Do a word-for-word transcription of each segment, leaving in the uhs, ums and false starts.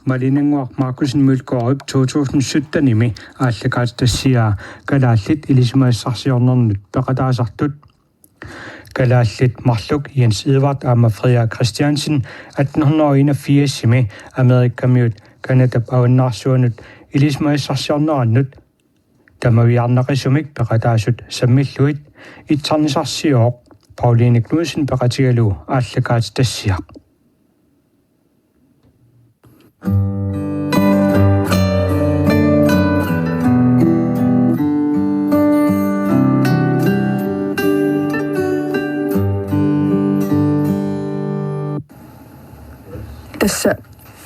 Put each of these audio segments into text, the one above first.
Malinnguaq Markussen Mølgaardip to tusind syttenimi aallakaatitassiaa kalaallit ilisimasassarsiornernut peqataasartut. Kalaallit marluk Jens Edvard aamma Frederik Christiansen atten hundrede og enogfirsimi Amerikamiut Canadap avannaarsuanut ilisimasassarsiornerannut tamaviaarnaqisumik peqataasut sammillugit itsarnisarsiooq Pauline Knudsen peqatigalugu aallakaatitassiaq. Tassa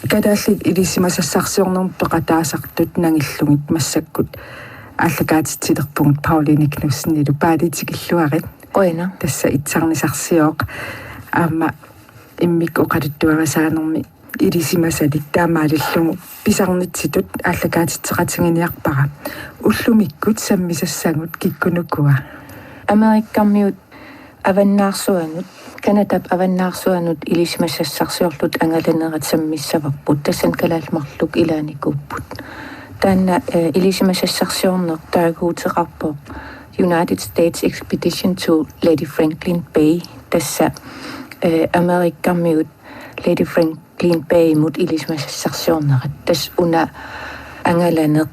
kalaallit ilisimasassarsiornermut peqataasartut nangillugit massakkut aallakaatitsilerpugut Pauline Knudsenilu, paali tikilluarit. Qujanaq. Tassa itsarnisarsiooq aamma immikkut oqaluttuarisaanermi ilisimasalik taamaalillugu pisarnitsitut aallakaatitseqatiginiarpara. Ullumikkut sammisassagut kikkunukua? Amerikamiut avannaarsuanut, Canadap avannaarsuanut ilisimasassarsiorlutik angalanerat sammissavarput, tassani kalaallit marluk ilaanikuupput. Taanna, eh, ilisimasassarsiorneq taaguuteqarpoq United States Expedition to Lady Franklin Bay, tassa, eh, Amerikamiut Lady Franklin Baymut ilisimasassarsiornerat. Tassa una angalaneq,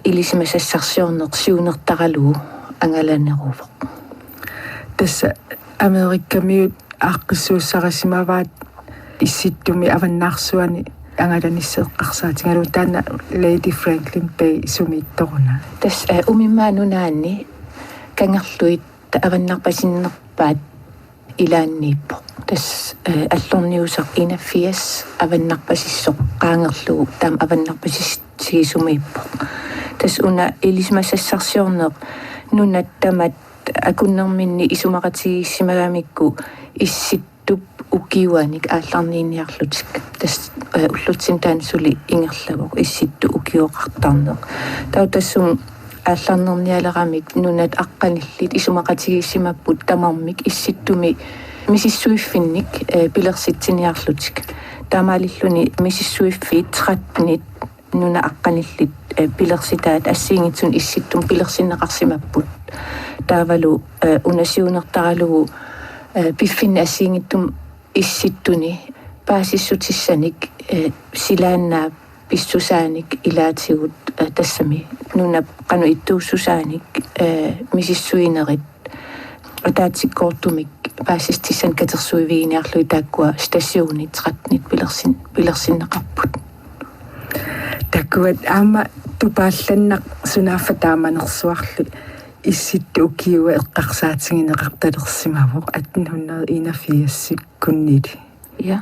ilisimasassarsiorneq siunertaralugu angalaneruvoq. Tassa Amerikamiut aaqqissuussarisimavaat Issittumi avannaarsuani angalanissaq eqqarsaatigalugu, taanna Lady Franklin Bay sumiittoruna? Tassa, eh, umimmaap nunaanni kangerluit avannarpasinnerpaat ilaanniippoq. Tassa, eh, allorniusoq enogfirs avannarpasissoq qaangerlugu taama avannarpasissutigisumiippoq. Tassa una ilisimasassarsiorneq nunat tamat akunnerminni isumaqatigiissimagamikku Issittup ukiuanik aallarniinniarlutik. Tassa, eh, ullutsinni taanna suli ingerlavoq, Issittut ukioqartarneq. Taava tassunga aallarnernialeramik nunat aqqanillit isumaqatigiissimapput tamarmik Issittumi misissuiffinnik, eh, pilersitsiniarlutik. Taamaalilluni misissuiffiit trettenit nunat aqqanillit, eh, pilersitaat assigiinngitsunik Issittumi pilersinneqarsimapput. Taavalu, eh, una siunertaralugu, eh, piffinni assigiinngitsuni Issittuni paasissutissanik, eh, silaannaap pissusaanik ilaatigut, eh, tassami nunap qanoq ittuussusaanik, eh, misissuinerit ataatsikkoortumik paasissutissanik katersuiviginiarlugit taakkua stationit trettenit pilersin-, pilersinneqarput. Takuat aamma tupaallannaq sunaaffa taamanersuarli Issittut ukiua eqqarsaatigineqartalersimavoq atten hundrede enogfirsip kunnili. Ja.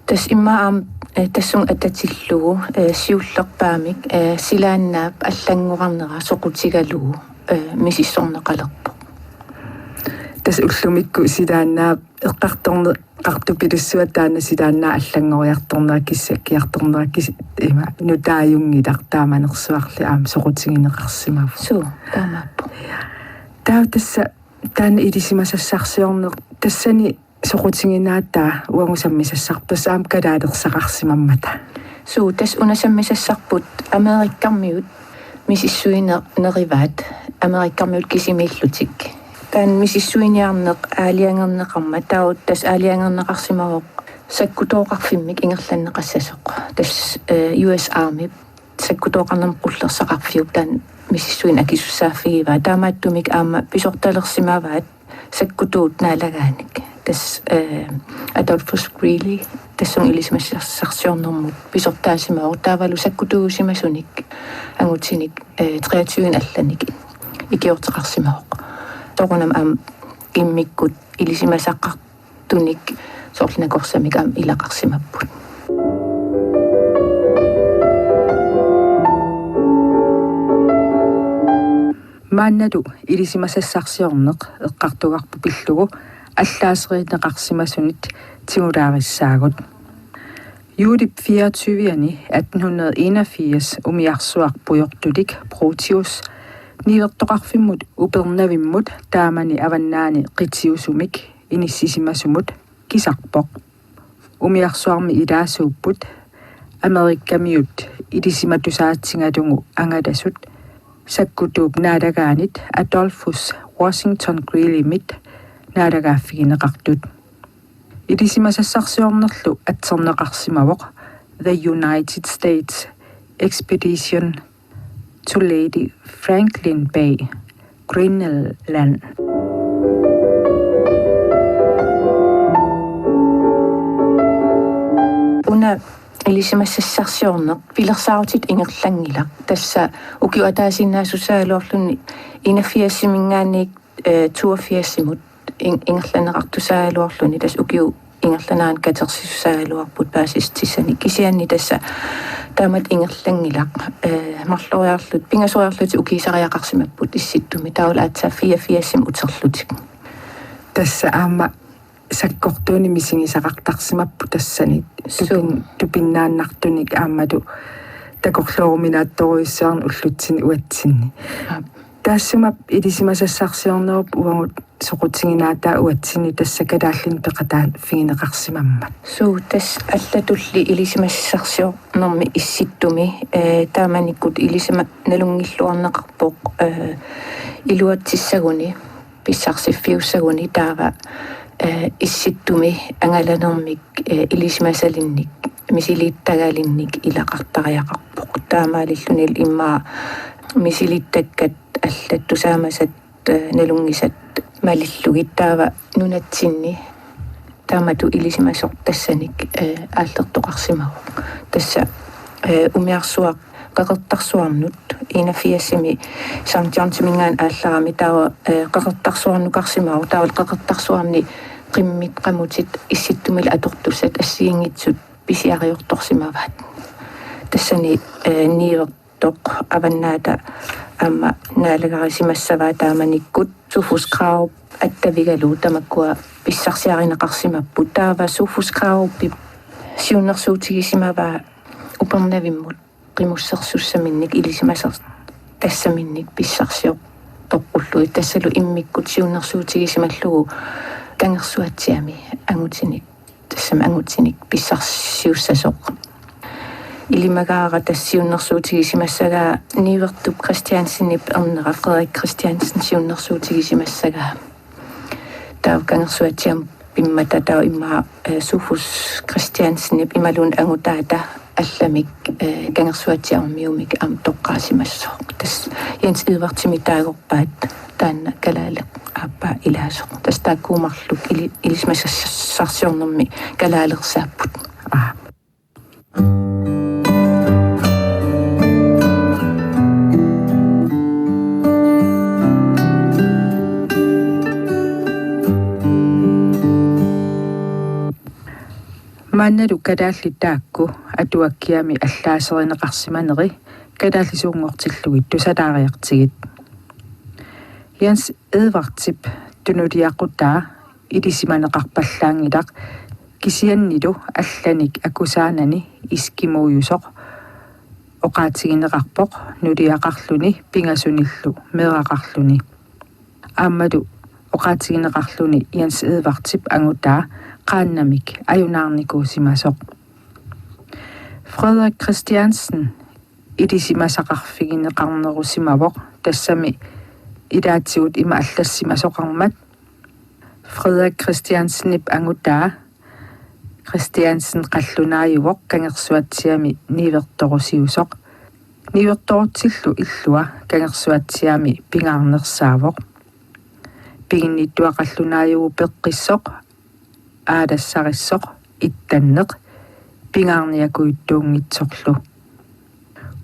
Tassa immaqa aamma, eh, tassunga atatillugu, eh, siullerpaamik, eh, silaannaap allanngorarnera soqutigalugu, eh, misissorneqalerpoq. Tassa ullumikkut silaannaap eqqartorneqartupilussuaq taanna silaannaap allanngoriartornera, kissakkiartornera, kis-, ima, nutaajunngilaq taamanersuarli aamma soqutigineqarsimavoq. Suu, taamaappoq. Taava tassa taanna ilisimasassarsiorneq tassani soqutiginaataa uagut sammisassarput, tassa aamma kalaalersaqarsimammata. Suu, tassa una sammisassarput Amerikamiut misissuiner-, nerivaat, Amerikamiut kisimiillutik. Taanna misissuiniarneq aalajangerneqarmat, taava tassa aalajangerneqarsimavoq sakkutooqarfimmik ingerlanneqassasoq. Tassa, eh, U S Army sakkutooqarnermut qullersaqarfiup taanna misissuineq akisussaaffigivaa. Taamaattumik aamma pisortalersimavaat sakkutuut naalagaanik. Tassa, eh, Adolphus Greely, tassunga ilisimasassarsiornermut pisortaasimavoq, taavalu sakkutuusimasunik angutinik, eh, treogtyve allanik ikiorteqarsimavoq. Soorunami aamma immikkut ilisimasaqartunik soorlu nakorsamik aamma ilaqarsimapput. Maannalu ilisimasassarsiorneq eqqartugarput pillugu allaaserineqarsimasunit tigulaarissaagut. Juulip fireogtyve-ani atten hundrede enogfirs umiarsuaq pujortulik Proteus niuertoqarfimmut Upernavimmut taamani avannaani qitiusumik inissisimasumut kisarpoq. Umiarsuarmi ilaasuupput Amerikamiut ilisimatusaatsigalugu angalasut sakkutuup naalagaanit Adolphus Washington Greelimit naalagaaffigineqartut. Ilisimasassarsiornerlu atserneqarsimavoq The United States Expedition to Lady Franklin Bay, Greenland. Una ilisimasassarsiorneq pilersaarutit ingerlanngilaq. Tassa ukiut ataasiinnaassussagaluarluni enogfirsiminngaanniit, eh, toogfirsimut in-, ingerlanneqartussagaluarluni, tassa ukiut ingerlaneranni katersisussaagaluarput paasissutissani. Kisianni tassa taamatut ingerlanngilaq, eh, marloriarlutik, pingasoriarlutik ukiisariaqarsimapput Issittumi, taavalu aatsaat fireogfirsimi uterlutik. Tassa aamma sakkortuunik misigisaqartarsimapput tassani. Suu. Tupin-, tupinnaannartunik aammalu takorlooruminaatsorujussuarnik ullutsinni uatsinni. Aap. Taassuma ilisimasassarsiornerup uagut soqutiginaataa uatsinni tassa kalaallinik peqataaffigineqarsimammat. Suu, tassa allatulli ilisimasassarsiornermi Issittumi, eh, taamanikkut ilisima-, nalunngilluarneqarpoq, eh, iluatsissaguni, pissarsiffiussaguni taava, eh, Issittumi angalanermik, eh, ilisimasalinnik, misilittagalinnik ilaqartariaqarpoq. Taamaalillunilu immaqa misilittakkat allat tusaamasat, eh, nalunngisat malillugit taava nunatsinni taamatut ilisimasoq tassanik, eh, aallertoqarsimavoq. Tassa, eh, umiarsuaq Qeqertarsuarnut enogfirsimi Sankt Johnsimingaanniit aallarami taava, eh, Qeqertarsuarnukarsimavoq, taava Qeqertarsuarni qimmit qamutit Issittumili atortussat assigiinngitsut pisiariortorsimavaat. Tassani, eh, niuertoq Avannaata aamma naalagarisimassavaa taamanikkut Sofus Krarup attavigalugu tamakkua pissarsiarineqarsimapput. Taava Sofus Krarupip siunnersuutigisimavaa Upernavimmut qimussersussaminnik ilisimasoq tassaminnik pissarsiortoqqullugit, tassalu immikkut siunnersuutigisimallugu Kangersuatsiami angutinik, tassami angutinik pissarsiussasoq. Ilimagaara tassa siunnersuutigisimassagaa Niuertup Christiansenip ernera, Frederik Christiansen siunnersuutigisimassagaa. Taava Kangersuatsiamut pimmata taava immaqa, eh, Sofus Christiansenip imaluunniit angutaata allamik, eh, Kangersuatsiarmiumik aamma toqqaasimassooq. Tassa Jens Edvardsimik taagorpaat taanna kalaaleq aappaa ilaasoq. Tassa taakku marluk ili-, ilisimasassarsiornermi kalaalersapput. Aa. Maannalu kalaallit taakku atuakkiami allaaserineqarsimaneri kalaallisuunngortillugit tusalaariartigit. Jens Edvardip tunuliaqutaa ilisimaneqarpallaanngilaq, kisiannilu allanik akusaanani eskimuujusoq oqaatigineqarpoq nuliaqarluni pingasunillu meeraqarluni. Aammalu oqaatigineqarluni Jens Edvardip angutaa qaannamik ajunaarnikuusimasoq. Frederik Christiansen ilisimasaqarfigineqarnerusimavoq, tassami ilaatigut ima allassimasoqarmat: Frederik Christiansenip angutaa Christiansen qallunaajuvoq Kangersuatsiami niuertorusiusoq. Niuertorutsillu illua Kangersuatsiami pingaarnersaavoq. Piginnittua qallunaajuvoq peqqissoq, aalassarissoq, ittanneq, pingaarniakujuttuunngitsorlu.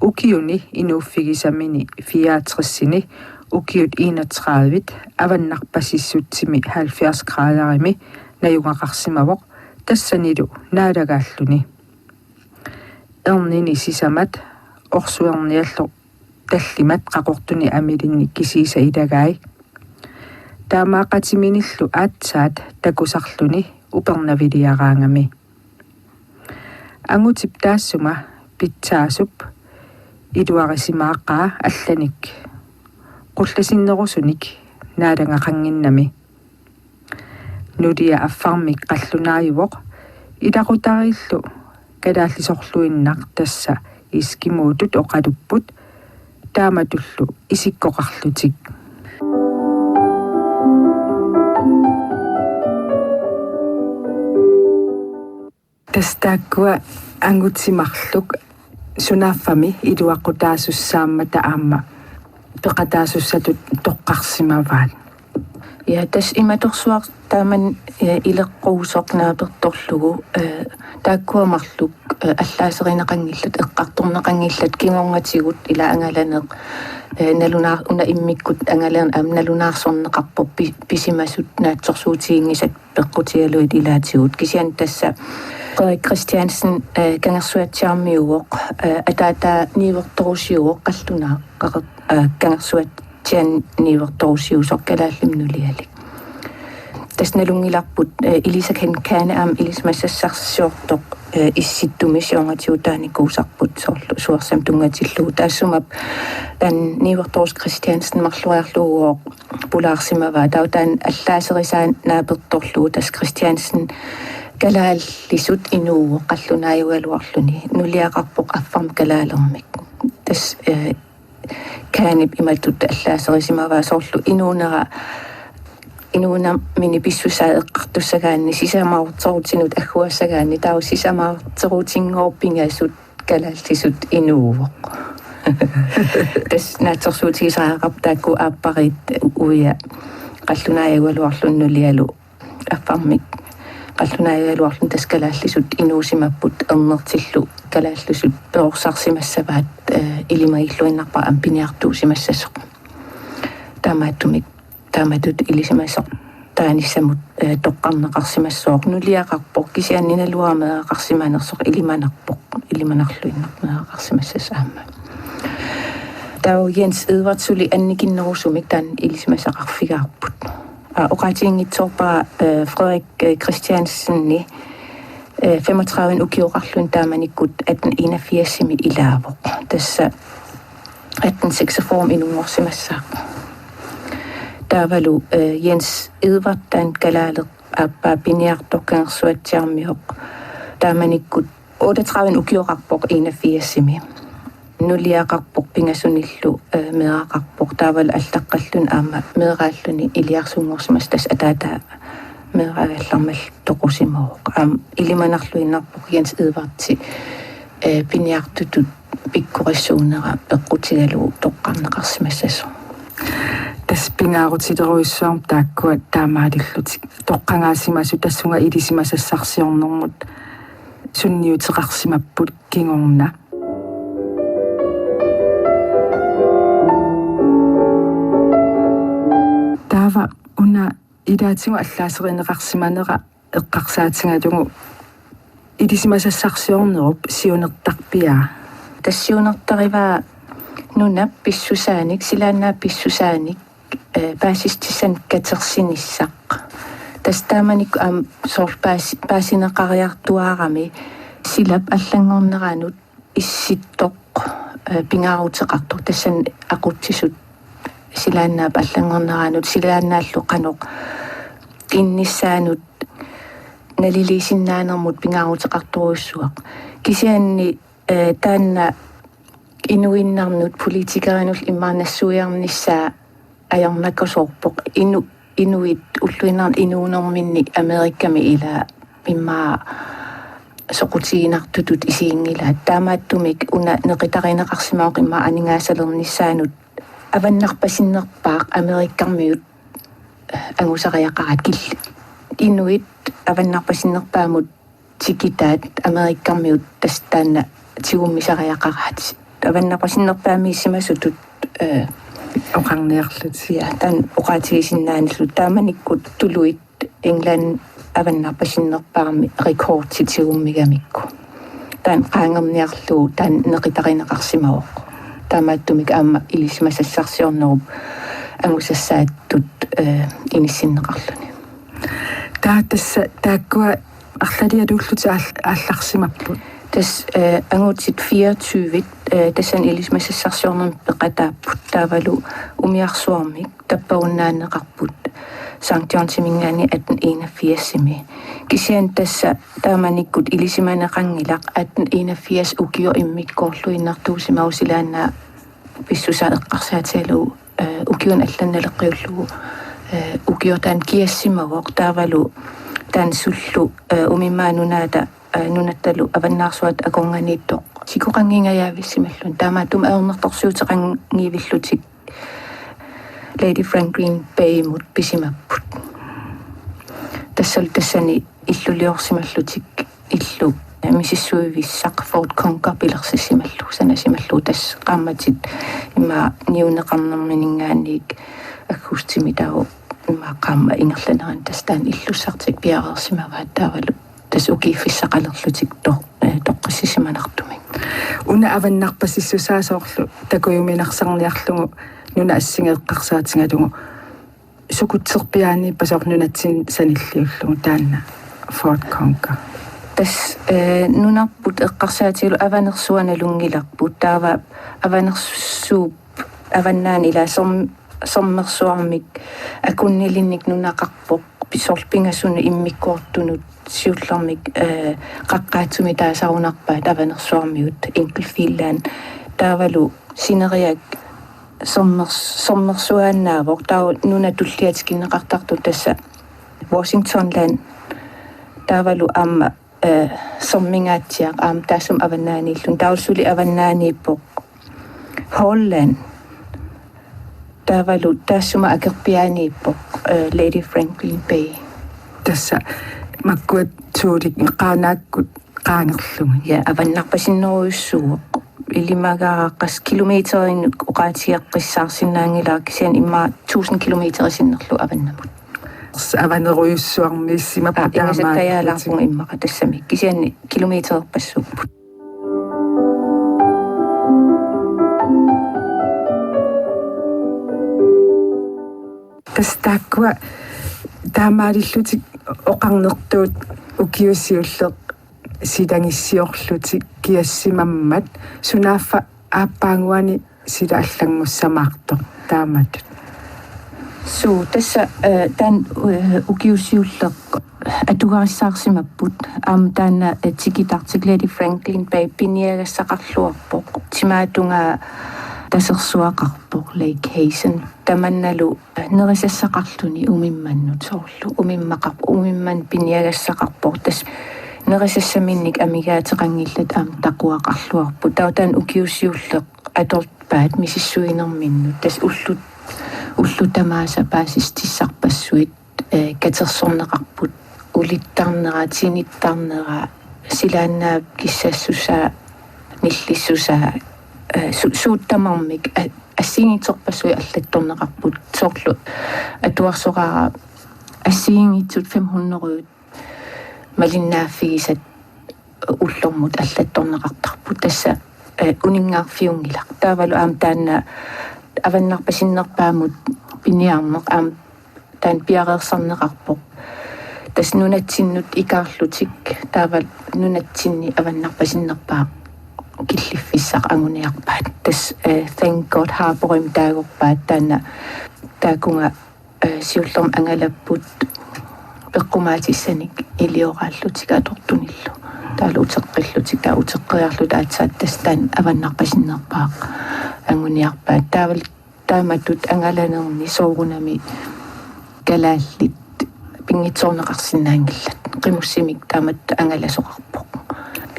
Ukiuni inuuffigisamini fireogtresini ukiut enogtredive avannarpasissutsimi halvfjerds graderimi najugaqarsimavoq, tassanilu naalagaalluni. Ernini sisamat orsuerniallu tallimat qaqortuni amilinnik kisiisa ilagai. Taamaaqatiminillu aatsaat takusarluni Upernaviliaraangami. Angutip taassuma pitsaasup iluarisimaaqaa allanik qullasinnerusunik naalagaqannginnami. Nulia affarmik qallunaajuvoq, ilaqutariillu kalaallisorluinnaq tassa eskimotut oqalupput taamatullu isikkoqarlutik. Tassa taakkua angutit marluk sunaaffami iluaqutaasussaammata aamma peqataasussatut toqqarsimavaat. Ja, tassa imatorsuaq taamani, eh, ileqquusoq naapertorlugu, eh, taakkua marluk, eh, allaaserineqanngillat, eqqartorneqanngillat kingornatigut ila angalaneq, eh, nalunaar-, una immikkut angalaneq aamma nalunaarsorneqarpoq pi-, pisimasut naatsorsuutiginngisat peqqutigalugit ilaatigut. Kisianni tassa Frederik Christiansen, eh, Kangersuatsiarmiuvoq, eh, ataataa niuertorusiuvoq qallunaaq qaqer-, eh, Kangersuatsiaani niuertorusiusoq kalaallimik nulialik. Tassa nalunngilarput, eh, Elisa Kane aamma ilisimasassarsiortoq, eh, Issittumi siornatigut taanikuusarput soorlu Suersamut tunngatillugu. Taassuma taanna niuertorusoq Christiansen marloriarlugu pulaarsimavaa. Taava taanna allaaserisaa naapertorlugu tassa Christiansen kalaallisut inuuvoq qallunaajugaluarluni. Nuliaqarpoq affarmik kalaalermik. Tassa, eh, Kanep imatut allaaserisimavaa soorlu inuunera, inuunermini pissusaa eqqartussagaanni, sisamaartorutinut agguassagaanni, taava sisamaartorutinngooq pingasut kalaallisut inuuvoq. Tassa naatsorsuutigisariaqarpoq taakku aappariit uia qallunaajugaluarluni nulialu affarmik qallunaajugaluarluni tassa kalaallisut inuusimapput ernertillu kalaallisut perorsarsimassavaat, eh, ilimagilluinnarpara aamma piniartuusimassasoq. Taamaattumik taamatut ilisimasoq taanissamut, eh, toqqarneqarsimassooq, nuliaqarpoq kisianni naluara meeraqarsimanersoq ilimanarpoq, ilimanarluinnarpoq meeraqarsimassasoq aamma. Taava Jens Edvard suli annikinnerusumik taanna ilisimasaqarfigaarput. Aa, oqaatiginngitsoorpara, eh, Frederik, eh, Christiansenip, eh, femogtredive ukioqarluni taamanikkut atten enogfirsimi ilaavoq. Tassa atten seksogfyrre inunngorsimassaaq. Taavalu, eh, Jens Edvard taanna kalaaleq aappaa piniartoq Kangersuatsiarmioq taamanikkut otteogtredive ukioqarpoq enogfirsimi. Nuliaqarpoq pingasunillu, eh, meeraqarpoq taavalu allaqqalluni aamma meeraalluni iliarsunngorsimasoq tassa ataataa meeraagallarmalli toqusimavoq. Aamma ilimanarluinnarpoq Jens Edvardip, eh, piniartutut pikkorissuunera peqqutigalugu toqqarneqarsimassasoq. Tassa pingaarutilerujussuarmik taakkua taamaalillutik toqqagaasimasut tassunga ilisimasassarsiornermut sunniuteqarsimapput kingorna. Taava una ilaatigut allaaserineqarsimanera eqqarsaatigalugu ilisimasassarsiornerup siunertarpiaa? Tassa siunertarivaa nunap pissusaanik, silaannaap pissusaanik, eh, paasissutissanik katersinissaq. Tassa taamanikkut aamma soorlu paasi-, paasineqariartuaarami silap allanngorneranut issittoq, eh, pingaaruteqartoq, tassani aqutsisut silaannaap allanngorneranut, silaannaallu qanoq innissaanut naliliisinnaanermut pingaaruteqartorujussuaq. Kisianni, eh, taanna inuinnarnut politikerinullu immaqa nassuiarnissaa ajornakusoorpoq. Inu-, inuit ulluinnarni inuunerminni Amerikami ilaa immaqa soqutiginartutut isiginngilaat. Taamaattumik una neqitarineqarsimavoq immaqa aningaasalernissaanut avannarpasinnerpaaq Amerikamiut angusariaqaraat, kil-, inuit avannarpasinnerpaamut tikitaat Amerikamiut tassa taanna tigummisariaqaraat. Avannarpasinnerpaamiissimasutut, eh, oqarniarlutik. Ja, taanna oqaatigisinnaanillutik taamanikkut tuluit England avannarpasinnerpaami rekordi tigummigamikku. Taanna qaangerniarlugu taanna neqitarineqarsimavoq. Taamaattumik aamma ilisimasassarsiornerup angusassaattut, eh, inissinneqarluni. Taava tassa taakkua arlalialuullutik aal-, aallarsimapput. Tassa, eh, angutit fireogtyve, eh, tassani ilisimasassarsiornermi peqataapput taavalu umiarsuarmik tapperunnaanneqarput Sankt Johnsiminngaanniit atten enogfirsimi. Kisianni tassa taamanikkut ilisimaneqanngilaq, atten enogfirs ukioq immikkoorluinnartuusimavoq, silaannaap pissusaa eqqarsaatigalugu, eh, ukiuni allanni naleqqiullugu, eh, ukioq taanna kiassimavoq, taavalu taanna sullu, eh, umimmaap nunaata, eh, nunattalu avannaarsuata akornanniittoq sikoqanngingajaavissimalluni. Taamaattumik ajornartorsiuteqanngivillutik Lady Franklin Baymut pisimapput. Tassalu tassani illuliorsimallutik illu misissuivissaq Ford Conquer pilersissimallugu, sanasimallugu, tassa qaammatit immaqa niuneqarnerminngaanniit aggustimi taava immaqa qaammat ingerlanerani tassa taanna illussartik piareersimavaat, taavalu tassa ukiiffissaqalerlutik to-, eh, toqqissisimanartumik. Una avannarpasissusaa soorlu takujuminarsarniarlugu nuna assingi eqqarsaatigalugu, sukutserpiaaniippa soorlu nunatsinni sanilliullugu taanna Ford Conquer? Tassa, eh, nunarput eqqarsaatigalugu Avanersuaq nalunngilarput, taava Avanersuup avannaani ilaa serm-, sermersuarmik akunnilinnik nunaqarpoq, soorlu pingasunut immikkoortunut siullermik, eh, qaqqaatsumik taasarunarpaat Avanersuarmiut, Inglefield Land. Taavalu sineriak sermers-, sermersuaannaavoq, taava nunat tulliat tikinneqartartut tassa Washington Land. Taavalu aamma, eh, sermingaatsiaq aamma taassuma avannaaniilluni, taava suli avannaaniippoq Hall Land. Taavalu taassuma akerpiaaniippoq, eh, Lady Franklin Bay. Tassa makkua tuulik qaanaakkut qaangerlugit. Ja, avannarpasinnerujussuuvoq. Ilimagaara qassit kilometerinik oqaatigeqqissaarsinnaanngilara, kisianni immaqa tusind kilometer sinnerlugu avannamut. Avanerujussuarmiissimapput. Aa, taamaattutit. Ingasattajaalaarpugut immaqa tassami. Kisianni kilometererpassuupput. Tassa taakkua taamaalillutik oqarnertuut ukiut siulliit silagissiorlutik kiassimammat, sunaaffa aappaaguani sila allanngussamaartoq taamatut? Suu, tassa, eh, taanna, eh, ukiut siulliit atugarissaarsimapput, aamma taanna, eh, tikitartik Lady Franklin Bay piniagassaqarluarpoq, timaatungaa tasersuaqarpoq Lake Hazen. Tamannalu nerisassaqarluni umimmannut, soorlu umimmaqarpoq, umimmannik piniagassaqarpoq, tassa nerisassaminnik amigaateqanngillat aamma taquaqarluarput. Taava taanna ukiut siulliit atorpaat misissuinerminnut, tassa ullut, ullut tamaasa paasissutissarpassuit, eh, katersorneqarput, ulittarnera, tinittarnera, silaannaap kissassusaa, nillissusaa, eh, su-, suut tamarmik a-, assigiinngitsorpassuit allattorneqarput, soorlu atuarsoraara assigiinngitsut fem hundrede malinnaaffigisat ullormut allattorneqartarput, tassa, eh, uninngaarfiunngilaq. Taavalu aamma taanna avannarpasinnerpaamut piniarneq aamma taanna piareersarneqarpoq. Tassa nunatsinnut ikaarlutik, taava nunatsinni avannarpasinnerpaaq killiffissaq anguniarpaat. Tassa, eh, Thank God Harbourimi taagorpaat, taanna taakunga, eh, siullermik angalapput peqqumaatissanik ilioraallutik atortunillu. Taavalu uteqqillutik, taava uteqqeriarlutik aatsaat tassa taanna avannarpasinnerpaaq anguniarpaat. Taavalu taamatut angalanerni soorunami kalaallit pinngitsoorneqarsinnaanngillat. Qimussimik taamatut angalasoqarpoq.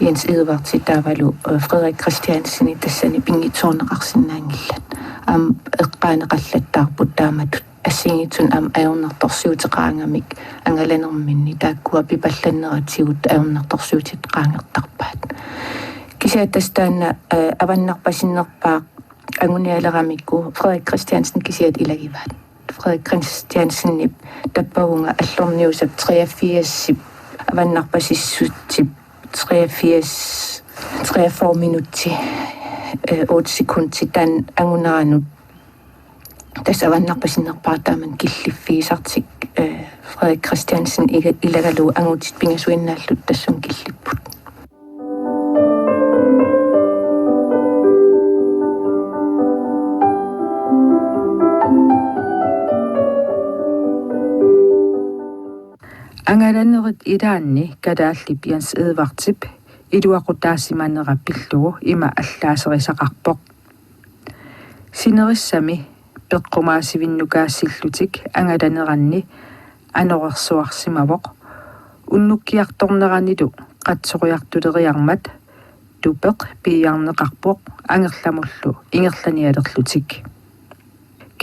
Jens Edwardsi taavalu, eh, Frederik Christiansenip tassani pinngitsoorneqarsinnaanngillat. Aamma eqqaaneqallattaarput taamatut. Assigiinngitsunik aamma ajornartorsiuteqaraangamik angalanerminni taakkua pipallanneratigut ajornartorsiutit qaangertarpaat. Kisianni tassa taanna, eh, avannarpasinnerpaaq angunialeramikku Frederik Christiansen kisiat ilagivaat. Frederik Christiansenip tappavunga Allorniusap treogfirsip avannarpasissutsip treogfirs, treogfyrre minutti, eh, otte sekundi taanna anguneranut tassa avannarpasinnerpaaq taamani killiffigisartik, eh, Frederik Christiansen iga-, ilagalugu angutit pingasuinnaallutik tassunga killipput. Angalaner- Rit ilaanni kalaallip Jens Edvardip iluaqutaasimanera pillugu ima allaaserisaqarpoq: Sinerissami peqqumaasivinnukaasillutik angalaneranni anorersuarsimavoq. Unnukkiartorneranilu qatsoriartuleriarmat tupeq piiarneqarpoq angerlamullu ingerlanialerlutik.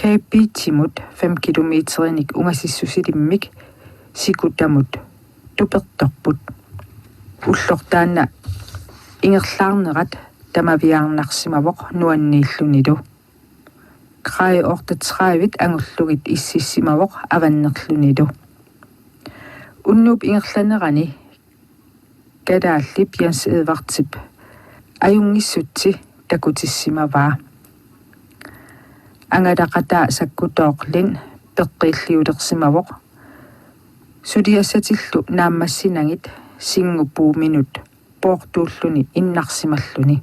Kaapiitimut fem kilometerinik ungasissusilimmik sikutamut tupertorput. Ulloq taanna ingerlaarnerat tamaviaarnarsimavoq nuanniillunilu. Grej otteogtredive angullugit ississimavoq avannerlunilu. Unnuup ingerlanerani kalaallip Jens Edvardip ajunngissutsi takutissimavaa. Angalaqataa Sakkutooq Lind peqqiilliulersimavoq suliassatillu naammassinagit singupuuminut poortuulluni innarsimalluni.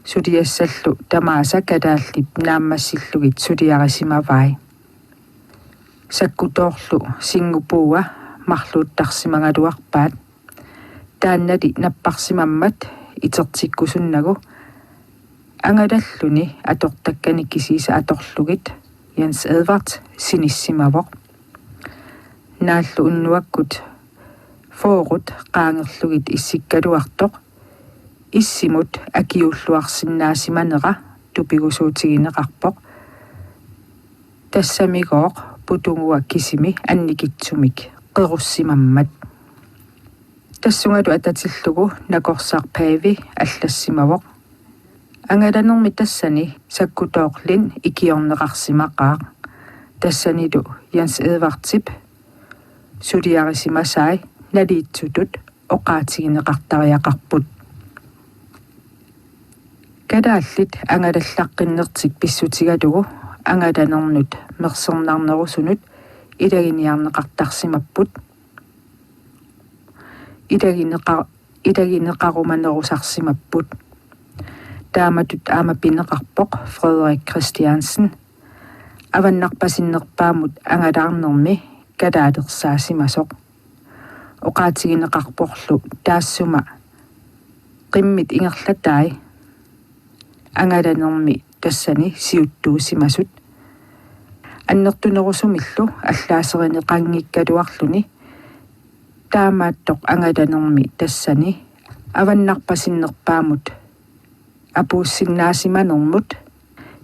Suliassallu tamaasa kalaallip naammassillugit suliarisimavai. Sakkutoorlu singupuua marluuttarsimagaluarpaat. Taannali napparsimammat itertikkusunnagu angalalluni atortakkani kisiisa atorlugit Jens Edvard sinissimavoq. Naallu unnuakkut fyrret qaangerlugit issikkaluartoq issimut akiuulluarsinnaasimanera tupigusuutigineqarpoq. Tassamigooq putungua kisimi annikitsumik qerussimammat. Tassungalu atatillugu nakorsaq Paavi allassimavoq: Angalanermi tassani Sakkutooq Lind ikiorneqarsimaqaaq. Tassanilu Jens Edvardip suliarisimasai naliitsutut oqaatigineqartariaqarput. Kalaallit angalallaqqinnertik pissutigalugu angalanernut mersernarnerusunut ilaginiarneqartarsimapput. Ilagineqa-, ilagineqarumanerusarsimapput. Taamatut aamma pineqarpoq Frederik Christiansen avannarpasinnerpaamut angalaarnermi kalaalersaasimasoq. Oqaatigineqarporlu taassuma qimmit ingerlatai angalanermi tassani siuttuusimasut. Annertunerusumillu allaaserineqanngikkaluarluni taamaattoq angalanermi tassani avannarpasinnerpaamut apuussinnaasimanermut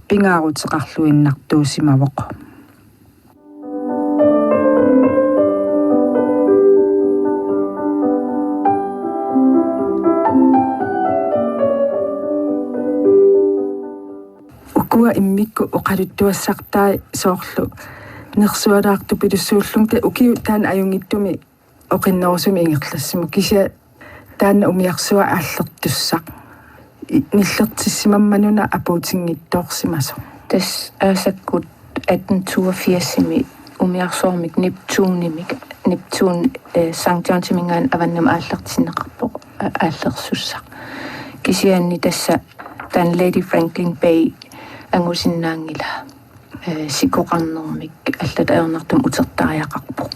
pingaaruteqarluinnartuusimavoq. Ukua immikkut oqaluttuassartai soorlu nersualaartupilussuullunga, taava ukiut taanna ajunngitsumik oqinnerusumik ingerlassimavoq, kisianni taanna umiarsuaq aallertussaq. I-, nillertissimammanuna apuutinngitsoorsimasoq. Tassa aasakkut atten toogfirsimi umiarsuarmik Neptunimik, Neptun, eh, Sankt Johnsiminngaanniit avannamut aallartinneqarpoq, a-, aallersussaq. Kisianni tassa taanna Lady Franklin Bay angusinnaanngilaa, eh, sikoqarnermik allatut ajornartumik utertariaqarpoq.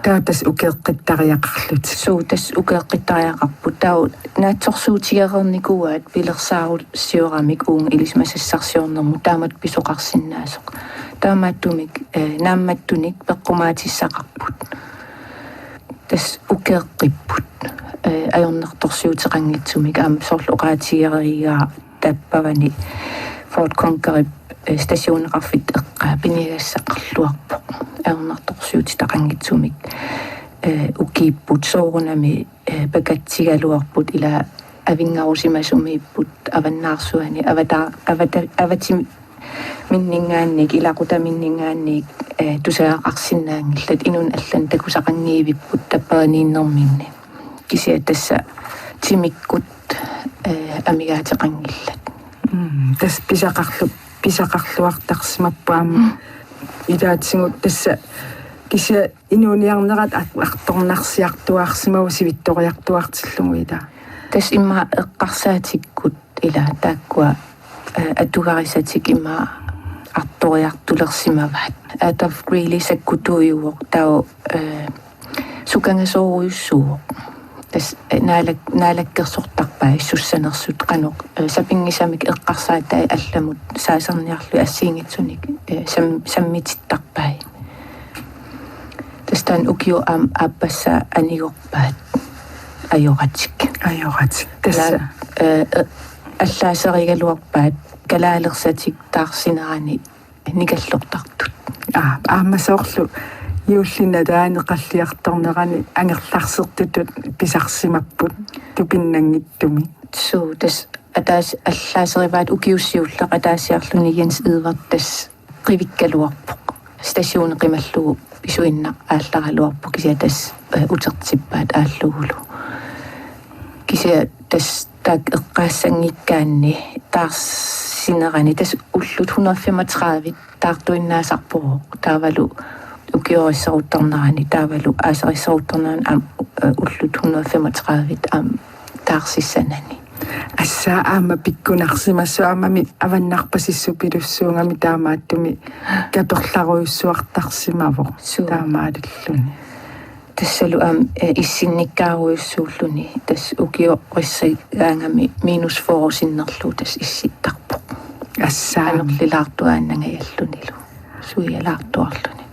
Taava tassa ukeeqqittariaqarlutik. Suu, tassa ukeeqqittariaqarput. Taava naatsorsuutigereernikuuaat pilersaarusioramik uunga ilisimasassarsiornermut taamatut pisoqarsinnaasoq. Taamaattumik, eh, naammattunik peqqumaatissaqarput. Tassa ukeeqqipput, eh, ajornartorsiuteqanngitsumik, aamma soorlu oqaatigereerigaa tappavani Fort Conquerip, eh, stationeqarfitta eqqaa piniagassaqarluarpoq. Ajornartorsiutitaqanngitsumik, eh, ukiipput soorunami, eh, pakatsigaluarput, ila avinngarusimasumiipput avannaarsuani avata-, avata-, avatiminninngaanniit, ilaqutaminninngaanniit, eh, tusagaqarsinnaanngillat, inunnut allanut takusaqanngivipput tappavaniinnerminni. Kisianni tassa timikkut, eh, amigaateqanngillat. Mm, tassa pisaqarlu-, pisaqarluartarsimapput aamma. Mm. Ilaatigut tassa kisianni inuuniarnerat ar-, artornarsiartuaarsimavoq sivitsoriartuaartillugu, ilaa. Tassa immaqa eqqarsaatikkut, ilaa, taakkua, eh, atugarisatik immaqa artoriartulersimavaat. Arthur Greeley sakkutuujuvoq, taava, eh, sukangasoorujussuuvoq. Tassa, eh, naalak-, naalakkersortarpai sussanersut qanoq, eh, sapinngisamik eqqarsaatai allamut saasarniarlugit assigiinngitsunik, eh, sam-, sammitittarpai. Tassa taanna ukioq aamma aappassaa anigorpaat ajoratik. Ajoratik. Tassa. Naa-, eh, eh, allaaserigaluarpaat kalaalersatik taarsinerani nikallertartut. Aa, aamma soorlu juullip nalaani qalliartornerani angerlarsertutut pisarsimapput tupinnanngitsumik. Suu, tassa ataaseq allaaserivaat ukiut siulleq ataasiarluni Jens Edvard tassa qivikkaluarpoq. Stationi qimallugu pisuinnaq aallaraluarpoq kisianni tassa, eh, utertippaat aallugulu. Kisianni tassa taakku eqqaassanngikkaanni taarsinerani tassa ullut hundrede femogtredive taartuinnaasarpoq. Taavalu ukiorisseruttornerani, taavalu aaserisseruttornerani aamma, eh, ullut hundrede femogtredive aamma taarsissanani. Tassa aamma pikkunarsimasoq aammami avannarpasissupilussuugami taamaattumik katorlarujussuartarsimavoq. Suu. Taamaalilluni. Tassalu aamma, eh, issinnikkaarujussuulluni tassa ukiorissagaangami minus fyrre sinnerlugu tassa issittarpoq. Tassa. Anorlilaartuaannangajallunilu. Suialaartuarluni.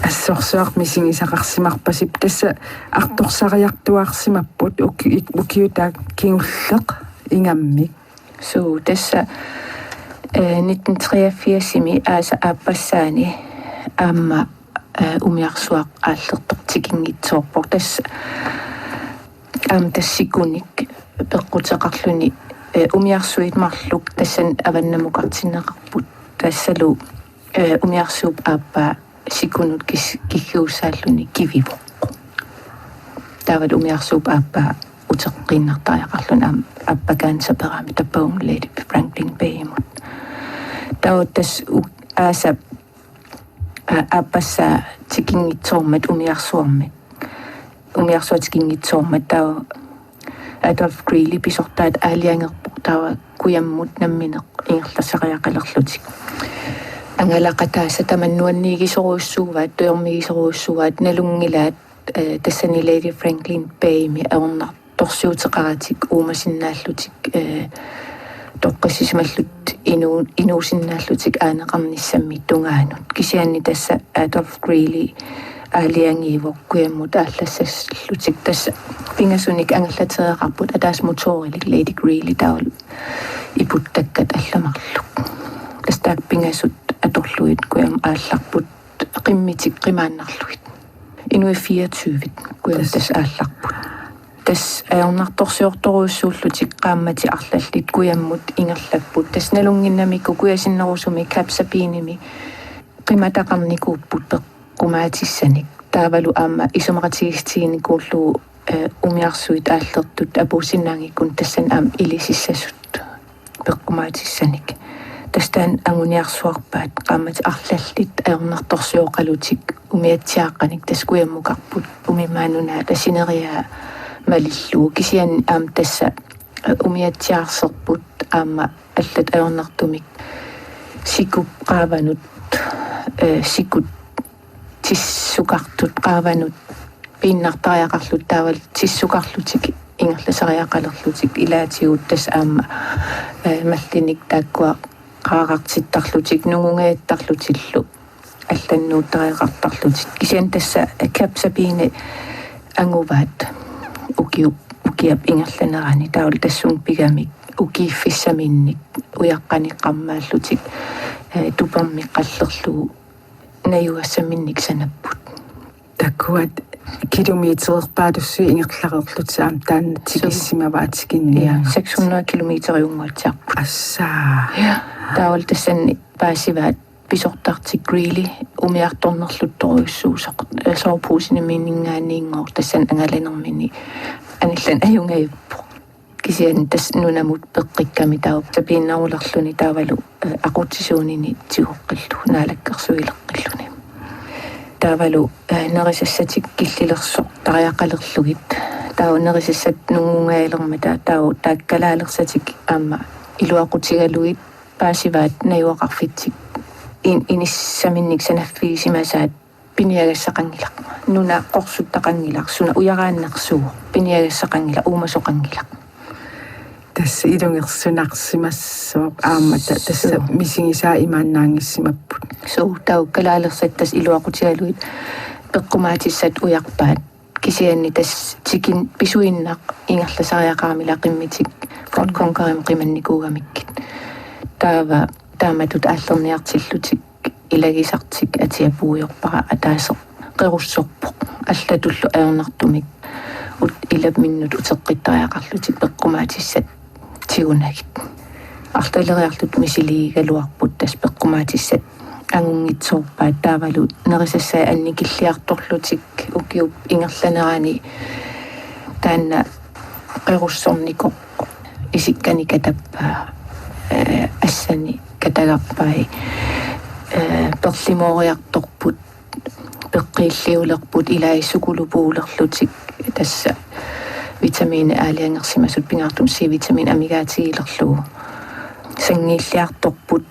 Assorsuaq misigisaqarsimarpasippoq tassa artorsariartuaarsimapput uki-, ukiut taakku kingulleq ingammik. Suu, tassa, eh, nitten treogfirsimi aasap aappassaani aamma, eh, umiarsuaq aallertoq tikinngitsoorpoq. Tassa aamma tassa sikunik peqquteqarluni, eh, umiarsuit marluk tassani avannamukartinneqarput. Tassalu, eh, umiarsuup aappaa sikunut kis-, kigguussaalluni kivivoq. Taavalu umiarsuup aappaa uteqqiinnartariaqarluni aamma aappakaanni saperaami tappavunga Lady Franklin Bay-mut. Taava tassa u-, aasap, aa, aappassaa tikinngitsoormat umiarsuarmik. Umiarsuaq tikinngitsoormat taava Adolf Greely pisortaat aalajangerpoq taava kujammut nammineq ingerlasariaqalerlutik. Angalaqataasa tamanna nuanniigisorujussuuvaat, tujormigisorujussuuvaat, nalunngilaat, eh, tassani Lady Franklin Bay-mi ajornartorsiuteqaratik uumasinnaallutik, eh, toqqissisimallutik inu-, inuusinnaallutik aaneqarnissammi tungaanut. Kisianni tassa Adolf Greely aalajangiivoq kujammut aallassallutik tassa pingasunik angallatereerparput ataaseq motorilik Lady Greely taavalu iputtakkat allat marluk. Tassa taakku pingasut atorlugit kujammut aallarput qimmitik qimaannarlugit. Inuit fireogtyve kujammut tassa aallarput. Tassa ajornartorsiortorujussuullutik qaammatit arlallit kujammut ingerlapput. Tassa nalunnginnamikku kujasinnerusumi Cap Sabinemi qimataqarnikuupput peqqumaatissanik. Taavalu aamma isumaqatigiissutiginikuullugu, eh, umiarsuit aallertut apuussinnaanngikkunik tassani aamma ilisissasut peqqumaatissanik. Tassa taanna anguniarsuarpaat qaammatit arlallit ajornartorsioqalutik umiatsiaaqqanik tassa kujammukarput Uummannap nunaata sineriaa malillugu. Kisianni aamma tassa, eh, umiatsiaarserput aamma allat ajornartumik sikup qaavanut, eh, sikut tissukartut qaavanut piinnartariaqarlutik taavalu tissukarlutik ingerlasariaqalerlutik ilaatigut tassa aamma, eh, mallinik taakkua qaarartittarlutik nungungajattarlutillu allannuuttariaqartarlutik. Kisianni tassa Cap Sabine anguvaat ukiup, ukiap ingerlanerani taavalu tassunga pigamik ukiiffissaminnik ujaqqaneqarmaallutik, eh, tupermik qallerlugu najugassaminnik sanapput. Taakkuat kilometererpaalussuit ingerlareerlutik aamma taanna tipissimavaat tikinniaanngartik. Ja, seks hundrede kilometeriunnguatsiarput. Tassa. Ja, taavalu tassani paasivaat pisortartik Greely umiartornerluttorujussuusoq, eh, soveposeniminngaanniinngooq tassani angalanermini anillanneq ajungajappoq. Kisianni tassa nunamut peqqikkami taava sapiinnerulerluni taavalu, eh, aqutsisuunini tigoqqillugu naalakkersuileqqilluni. Taavalu, eh, nerisassatik killilersortariaqalerlugit. Taava nerisassat nungungajalermata taava taakku kalaalersatik aamma iluaqutigalugit paasivaat najugaqarfitsik in-, inissaminnik sanaffigisimasaat piniagassaqanngilaq. Nuna qorsuttaqanngilaq, suna ujaraannersuuvoq, piniagassaqanngilaq, uumasoqanngilaq. Tassa ilungersunarsimassooq aamma ta-, tassa Suu. misigisaa imaannaanngissimapput. Suu, taava kalaalersat tassa iluaqutigalugit peqqumaatissat ujarpaat. Kisianni tassa tikin pisuinnaq ingerlasariaqarami ilaqimmitik Fort Conquerimut qimannikuugamikkit. Taava taamatut aallerniartillutik ilagisartik atia puigorpara ataaseq qerussorpoq. Allatullu ajornartumik ut-, ilaminnut uteqqittariaqarlutik peqqumaatissat tigunagit. Arlaleriarlutik misiliigaluarput tassa peqqumaatissat angunngitsoorpaat taavalu nerisassai annikilliartorlutik ukiup ingerlanerani taanna qerussornikoq isikkani katappaa, eh, assani katagarpai, eh, perlimooriartorput, peqqiilliulerput ilai sukulupuulerlutik tassa vitamiinit aalajangersimasut pingaartumik C-vitamiin amigaatigilerlugu. Sanngiilliartorput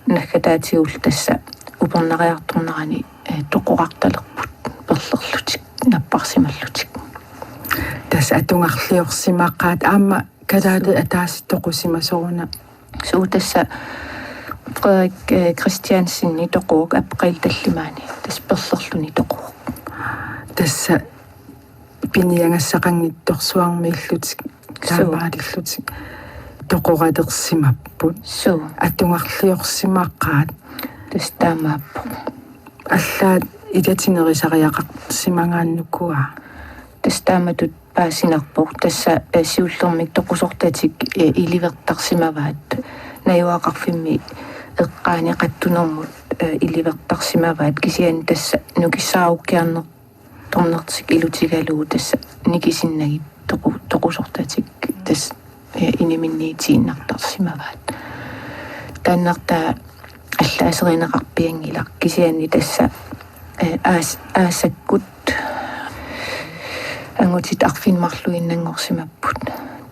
naggataatigullu tassa upernariartornerani, eh, toqorartalerput perlerlutik napparsimallutik. Tassa atugarliorsimaqaat aamma kalaallit ataaseq toqusimasoq una. Suu tassa Frederik, eh, Christiansenip toquvoq april tallimaani. Tassa perlerluni toquvoq. Tassa piniagassaqanngitsorsuarmiillutik Suu. taamaalillutik toqoralersimapput. Suu. Atugarliorsimaqaat. Tassa taamaappoq. Allaat ilatinnerisariaqarsimagaannuku aa. Tassa taamatut paasinarpoq. Tassa, eh, siullermik toqusortatik, eh, ilivertarsimavaat. Najugaqarfimmi eqqaani qattunermut, eh, ilivertarsimavaat. Kisianni tassa nukissaarukkiarnertornertik ilutigalugu tassa nikisinnagit toqu-, toqusortatik tassa, eh, iniminniitiinnartarsimavaat. Taannartaa allaaserineqarpianngilaq kisianni tassa, eh, aas-, aasakkut angutit arfineq-marluinnanngorsimapput.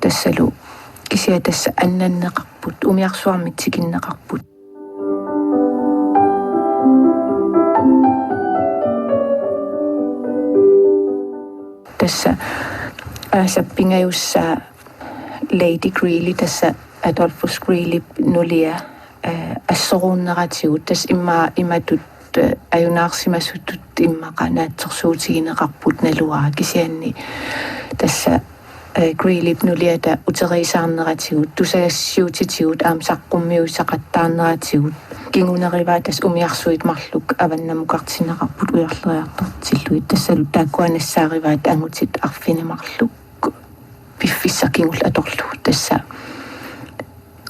Tassalu kisianni tassa annanneqarput, umiarsuarmik tikinneqarput. Tassa aasap pingajussaa Lady Greely tassa Adolphus Greelyp nulia, eh, assoruunneratigut tassa immaqa imatut, eh, ajunaarsimasutut immaqa naatsorsuutigineqarput naluara kisianni tassa, eh, Greelyp nuliata uteriisaarneratigut tusagassiuutitigut aamma saqqummiussaqattaarneratigut kingunerivaat tassa umiarsuit marluk avannamukartinneqarput ujarleriartortillugit tassalu taakkua nassaarivaat angutit arfineq-marluk piffissaq kingulleq atorlugu tassa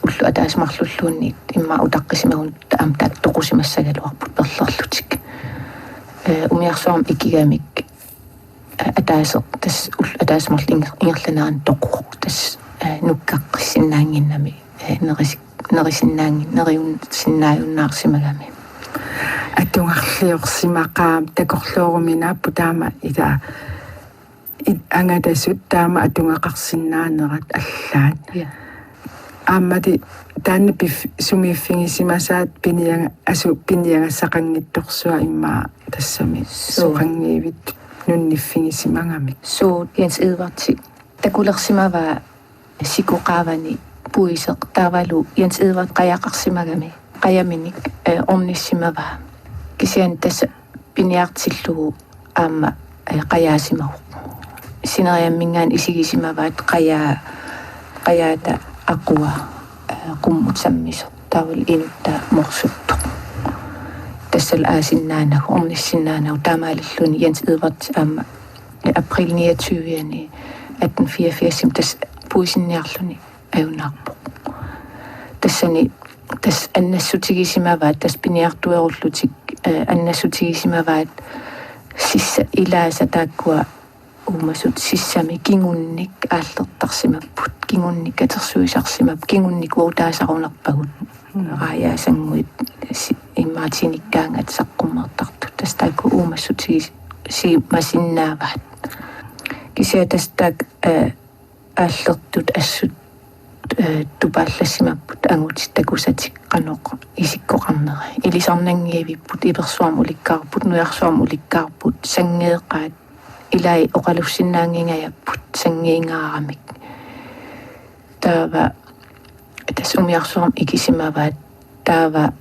ulloq ataaseq marlulluunniit immaqa utaqqisimagunarpoq aamma taakku toqusimassagaluarput perlerlutik. Eh, umiarsuarmik ikigamik, eh, ataaseq tassa ulloq ataaseq marluk inger-, ingerlanerani toquvoq tassa, eh, nukkaqqissinnaannginnami, eh, nerisik-, nerisinnaanngi-, neriunsinnaajunnaarsimagami. Atugarliorsimaqaaq takorloorumi naapput taama ila i-, angatasut taama atugaqarsinnaanerat allaat. Ja. Aammali taanna pif-, sumiiffigisimasaat piniaga-, asu piniagassaqanngitsorsua immaqa tassami Suu. soqanngivit nunniffigisimagamik. Suu, Jens Edvardsi takulersimavaa sikoqaavani puiseq taavalu Jens Edvard qajaqarsimagami qajaminik, eh, ornissimavaa. Kisianni tassa piniartillugu aamma, eh, qajaasimavoq. Sineriamminngaanniit isigisimavaat qajaa-, qajaata aqua, eh, qummut sammisoq. Taavalu inuttaa morsuttoq. Tassalu aasinnaanagu, ornissinnaanagu taamaalilluni Jens Edvard aamma, eh, april niogtyve-ani atten fireogfirs tassa puisinniarluni ajunaarpoq. Tassani tassa annassutigisimavaat, tassa piniartuerullutik, eh, annassutigisimavaat sissa ilaasa taakkua uumasut sissami kingunnik aallertarsimapput, kingunnik katersuisarsimapput, kingunnik uagut taasarunarpagut. Mm. Raajaasannguit si-, immaqa tinikkaangat saqqummertartut. tassa taakku uumassutigisimmasinnaavaat. Kisianni tassa taakku, eh, aallertut assut, eh, tupaallassimapput angutit takusatik qanoq isikkoqarneri. Ilisarnanngivipput, ipersuarmi ulikkaarput, nujarsuarmi ulikkaarput, sanngeeqaat, ilai oqalussinnaanngingajapput sanngiingaaramik. Taava tassa umiarsuarmi ikisimavaat, taava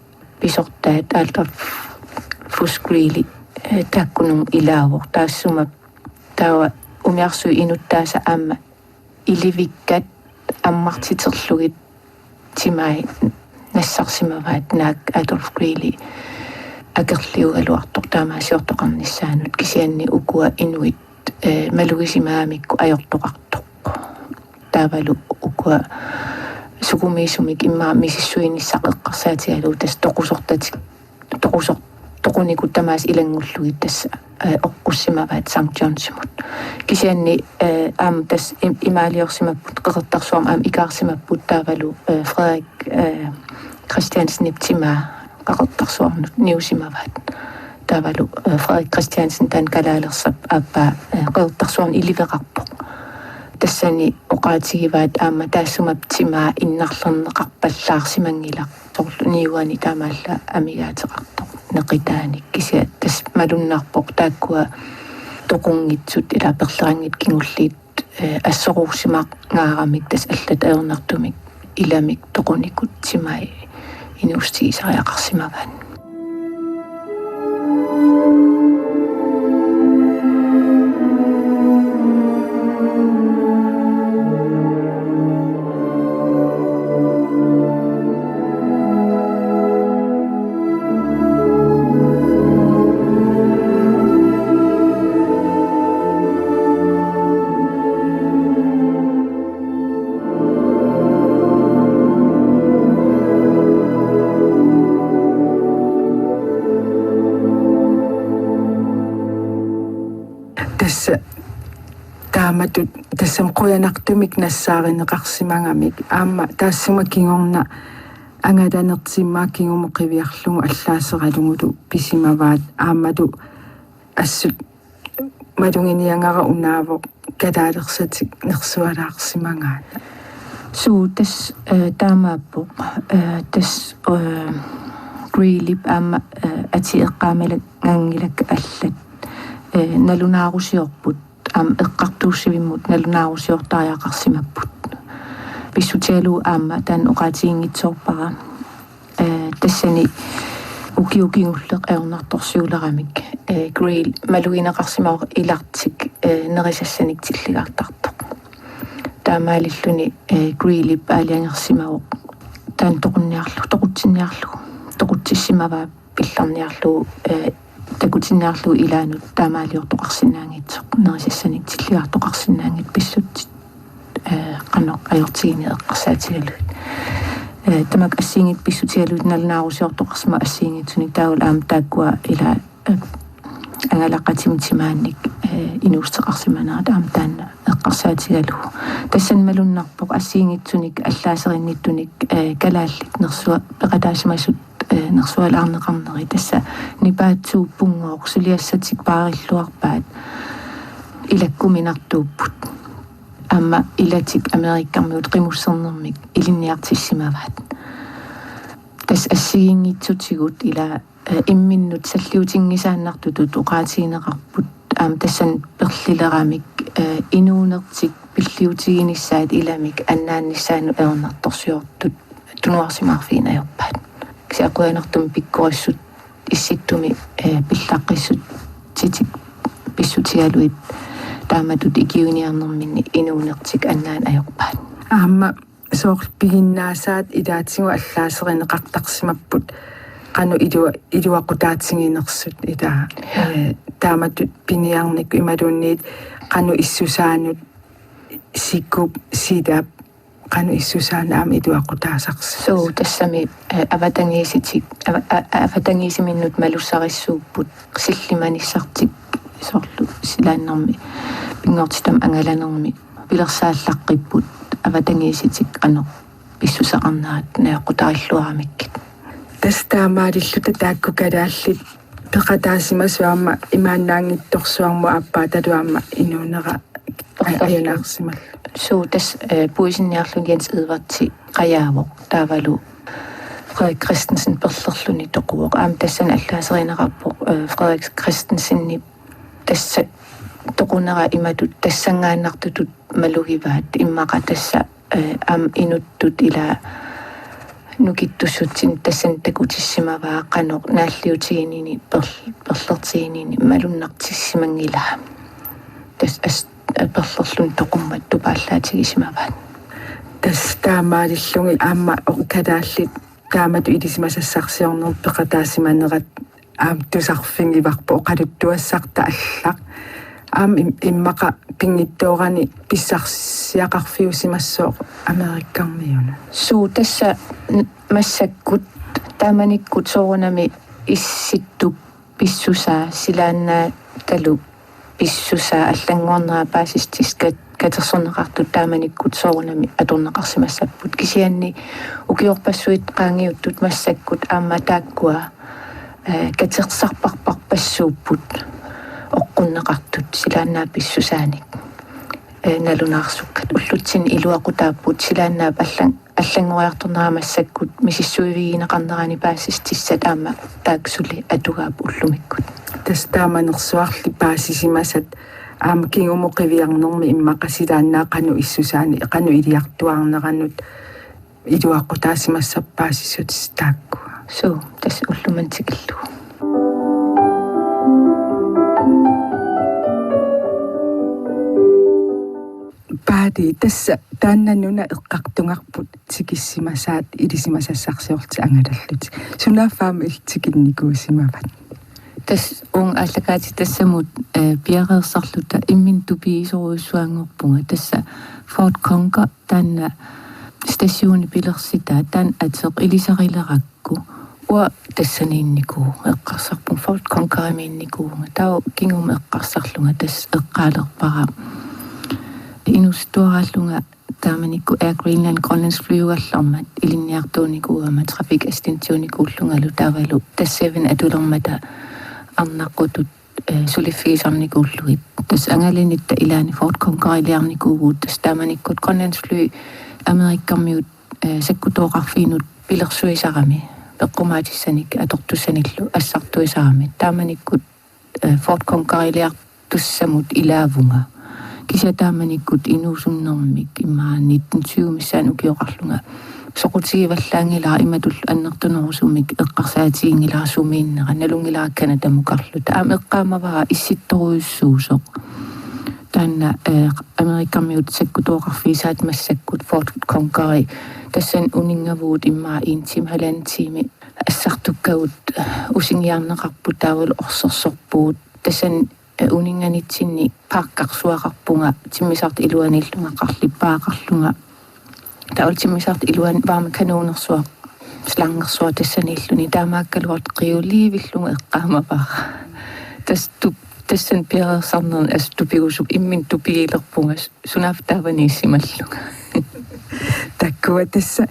pisortaat Adolf Fussgrilli, eh, taakkununnga ilaavoq taassuma. Taava umiarsuit inuttaasa aamma ilivikkat ammartiterlugit timai nassarsimavaat, naak Adolf Grilli akerliugaluartoq taamaasiortoqarnissaanut, kisianni ukua inuit, eh, malugisimagamikku ajortoqartoq. Taavalu ukua sukumiisumik immaqa misissuinissaq eqqarsaatigalugu tassa toqusortatik, toqusor-, toqunikut tamaasa ilanngullugit tassa, eh, oqqussimavaat Sankt Johnsimut. Kisianni, eh, aamma tassa im-, imaaliorsimapput, Qeqertarsuarmi aamma ikaarsimapput, taavalu, eh, Frederik, eh, Christiansenip timaa Qeqertarsuarnut niusimavaat. Taavalu, eh, Frederik Christiansen taanna kalaalersap aappaa, eh, Qeqertarsuarnut iliveqarpoq. Tassani oqaatigivaat aamma taassuma timaa innarlerneqarpallaarsimanngilaq, soorlu niuani taamaallaat amigaateqartoq neqitaanik, kisianni tassa malunnarpoq taakkua toqunngitsut ilaa perleranngitsut kingulliit, eh, assoruussimangaaramik tassa allat ajornartumik ilamik toqunikut timai inuussutigisariaqarsimavaat. Tassa taamatut tassami qujanartumik nassaarineqarsimagamik, aamma taassuma kingorna angalanertigut kingumut qiviarlugu allaaseralugulu pisimavaat, aammalu assut maluginiagara unaavoq kalaalersatik nersualaarsimagaanni. Suu, tassa, eh, taamaappoq, eh, tassa, eh, Grillip aamma, eh, atii eqqaamalanngilakka allat, eh, nalunaarusiorput, aamma eqqartuussivimmut nalunaarusiortariaqarsimapput. Pissutigalugu aamma taanna oqaatiginngitsoorpara. Eh, tassani ukioq kingulleq ajornartorsiularamik, eh, Grill malugineqarsimavoq ilartik, eh, nerisassanik tilligartartoq. Taamaalilluni, eh, Grillip aalajangersimavoq taanna toqunniarlugu, toqutsinniarlugu, toqutsissimavaa pillarniarlugu, eh, takutinniarlugu ilaannut taamaaliortoqarsinnaanngitsoq, nerisassanik tilligartoqarsinnaanngitsoq pissutsit, eh, qanoq ajortigineq eqqarsaatigalugit. Eh, tamakku assigiinngitsut pissutigalugit nalunaarusiortoqarsimavoq assigiinngitsunik, taavalu aamma taakkua ilaa, eh, angalaqatimik timaannik, eh, inuussuteqarsimanerat aamma taanna eqqarsaatigalugu. Tassani malunnarpoq assigiinngitsunik allaaserinnittunik, eh, kalaallit nersua-, peqataasimasut, eh, nersualaarneqarneri, tassa nipaatsuup punngooq suliassatik paarilluarpaat ilakkuminartuupput. Aamma ilatik Amerikkarmiut qimussernermik ilinniartissimavaat. Tassa assigiinngitsutigut ilaa, eh, imminnut salliutinngisaannartutut oqaatigineqarput, aamma tassani perlileramik, eh, inuunertik pilliutiginissaat ilamik annaannissaannut ajornartorsiortut tunuarsimaarfigineq ajorpaat. Kisianni qujanartumik pikkorissut issittumi, eh, pillaqqissutsitik pissutigalugit taamatut ikiuiniarnerminni inuunertik annaanneq ajorpaat. Aamma soorlu piginnaasaat ilaatigut allaaserineqartarsimapput qanoq ilua-, iluaqutaatiginersut ilaa. Ja. Eh, taamatut piniarnikkut imaluunniit qanoq issusaanut sikup, silap, qanoq issusaanut aamma iluaqutaasarsi. Suu, tassami, eh, avatangiisitik, ava-, a-, avatangiisiminnut malussarissuupput sillimanissartik, soorlu silaannarmi, pinngortitami angalanermi pilersaallaqqippugut avatangiisitik qanoq pissuseqarnerat najoqqutarilluaramikkit. Tassa taamaalilluta taakku kalaallit Peqataasimasut aamma imaannaanngitsorsuarmut aappaatalu aamma inuunera a-, ajunaarsimallugu. Suu, tassa, eh, puisinniarlugu Jens Edwardsi qajaavoq taavalu Frederik Christensen perlerluni toquvoq. Aamma tassani allaaserineqarpoq, eh, Frederik Christensenip tassa toqunera imatut tassanngaannartutut malugivaat, immaqa tassa, eh, aamma inuttut ila nukittussutsinni tassani takutissimavaa qanoq naalliutiginini per-, perlertiginini malunnartissimanngilaa. Tassa as-, perlerluni toqummat tupaallaatigisimavaat. Tassa taamaalillugit aamma oqalaallit taamatut ilisimasassarsiorneq peqataasimanerat aamma tusarfigivarput oqaluttuassarta allaq. Aamma im-, immaqa pinngitsoorani pissarsiaqarfiusimassooq Amerikkarmiunut. Suu, tassa n-, massakkut taamanikkut soorunami Issittup pissusaa silaannaatalu pissusaa allanngornera paasissutissat kat-, katersorneqartut taamanikkut soorunami atorneqarsimassapput. Kisianni ukiorpassuit qaangiuttut massakkut aamma taakkua, eh, katersarparparpassuupput oqqunneqartut silaannaap pissusaanik, eh, nalunaarsukkat. Ullutsinni iluaqutaapput silaannaap allan-, allanngoriartornera massakkut misissuivigineqarnerani paasissutissat aamma taakku suli atugaapput ullumikkut. Tassa taamanersuarli paasisimasat aamma kingumut qiviarnermi immaqa silaannaap qanoq issusaani, qanoq iliartuaarneranut iluaqutaasimassappat paasissutissat taakku. Suu, tassa ullumimut tikillugu. Paadi, tassa taanna nunap eqqartugarput tikissimasaat ilisimasassarsiorlutik angalallutik. Sunaaffa aamma illit tikinnikuusimavat? Tassa uunga aallakaatitassamut, eh, piareersarluta imminut tupigisorujussuanngorpunga. Tassa Ford Conquer taanna stationi pilersitaa, taanna ateq ilisarilerakku uanga tassaniinnikuuvunga, eqqarsarpunga, Ford Conquerimiinnikuuvunga. Taava kingumut eqqarsarlunga tassa eqqaalerpara inuusuttuaraallunga taamanikkut Air Greenland Grønlandsflyugallarmat ilinniartuunikuugama trafikassistentiunikuullungalu taavalu tassa Seven atulermata arnaqqutut, eh, suliffigisarnikuullugit. Tassa angalanitta ilaanni Ford Conqueriliarnikuuvugut, tassa taamanikkut Grønlandsfly Amerikkarmiut, eh, sakkutooqarfiinut pilersuisarami, peqqumaatissanik atortussanillu assartuisarami. Taamanikkut, eh, Ford Conqueriliartussamut ilaavunga. Kisianni taamanikkut inuusunnermik immaqa nitten tyve missaani ukioqarlunga soqutigivallaanngilara, imatullu annertunerusumik eqqarsaatiginngilara sumiinnera, nalunngilara Canadamukarluta. Aamma eqqaamavara issittorujussuusoq. Taanna, eh, Amerikkarmiut sakkutooqarfigisaat massakkut Ford Conqueri, tassani uninngavugut immaqa en time, halvanden time assartukkagut, eh, usingiarneqarput taavalu orsersorpugut. Tassani, eh, uninnganitsinni parkersuaqarpunga timmisartut iluaniillunga qarlippaaqarlunga. Taava timmisartut iluani varme kanonersuaq, slangersuaq tassaniilluni, taamaakkaluartoq qiuliivillunga eqqaamavara. Tassa tup-, tassani piareersarnerni assut tupigusup imminut tupigilerpunga, sunaaffa taavaniissimallunga. Taakkua tassa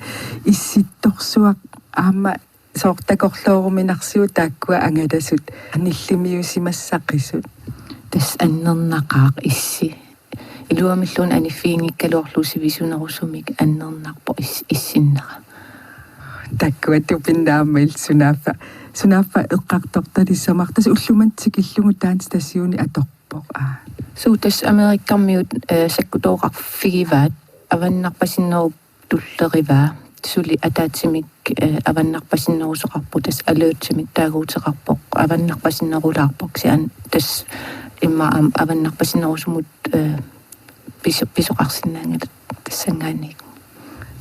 issittorsuaq aamma soorlu takorlooruminarsiuk taakkua angalasut nillimiusimassaqisut. Tassa annernaqaaq issi. Iluamilluunniit aniffiginngikkaluarlugu sivisunerusumik annernarpoq is-, issinnera. Taakkua tupinnaq aamma illit sunaaffa, sunaaffa eqqartortalissavarput. Tassa ullumimut tikillugu taanna stationi atorpoq. Aa. Suu, tassa Amerikkarmiut, eh, sakkutooqarfigivaat, avannarpasinnerup tullerivaa. Suli ataatsimik, eh, avannarpasinnerusoqarpoq, tassa alertimik taaguuteqarpoq, avannarpasinnerulaarpoq, kisianni tassa immaqa aamma avannarpasinnerusumut, eh, piso-, pisoqarsinnaanngilaq tassanngaanniit.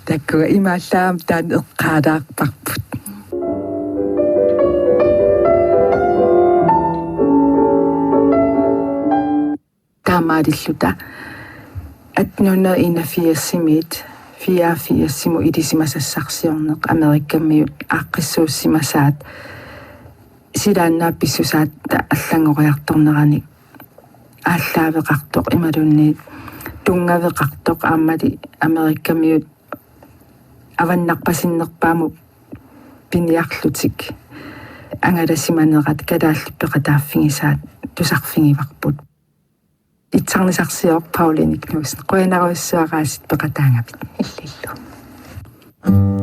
Taakkua imaallaat aamma taanna eqqaalaarparput. Taamaalilluta atten hundrede enogfirsimiit fireogfirsimut ilisimasassarsiorneq Amerikamiut aaqqissuussimasaat silaannaap pissusaatta allanngoriartorneranik aallaaveqartoq imaluunniit tunngaveqartoq aammali Amerikamiut avannarpasinnerpaamut piniarlutik angalasimanerat kalaallit peqataaffigisaat tusarfigivarput. Itsarnisarsiooq Pauline Knudsen, qujanarujussuaq aasiit peqataagavit. Illillu.